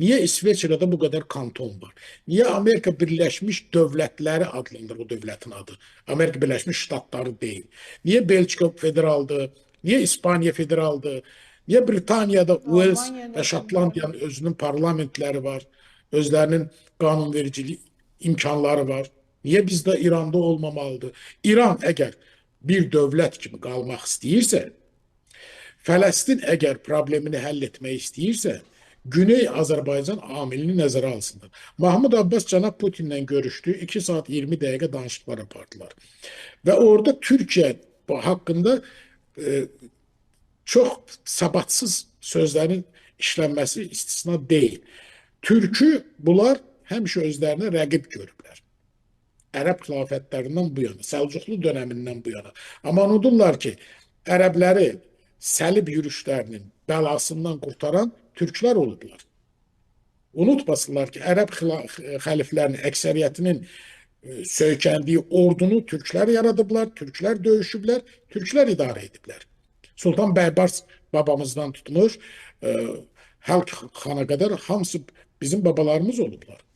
Niyə İsveçrədə bu qədər kanton var? Niyə Amerika Birləşmiş Dövlətləri adlanır o dövlətin adı? Amerika Birləşmiş Ştatları deyil. Niyə Belçika federaldır? Niyə İspaniya federaldır? Niyə Britaniyada Wales Almanya'da və Şotlandiyanın özünün parlamentləri var? Özlərinin qanunvericilik imkanları var. Niyə bizdə İranda olmamalıdır? İran əgər bir dövlət kimi qalmaq istəyirsə, Fələstin əgər problemini həll etmək istəyirsə, Güney Azərbaycan amilini nəzərə alsınlar. Mahmud Abbas cənab Putinlə görüşdü, 2 saat 20 dəqiqə danışıqlar apardılar. Və orada Türkiyə haqqında çox sabatsız sözlərin işlənməsi istisna deyil. Türkü bunlar həmişə özlərinə rəqib görüblər. Ərəb xilafətlərindən bu yana, Səlcuqlu dönəmindən bu yana. Amma unudurlar ki, ərəbləri səlib yürüşlərinin bəlasından qurtaran türklər olublar. Unutmasınlar ki, ərəb xəliflərinin əksəriyyətinin söykəndiyi ordunu türklər yaradıblar, türklər döyüşüblər, türklər idarə ediblər. Sultan Bəybars babamızdan tutmuş, Həlk xana qədər hamısı bizim babalarımız olublar.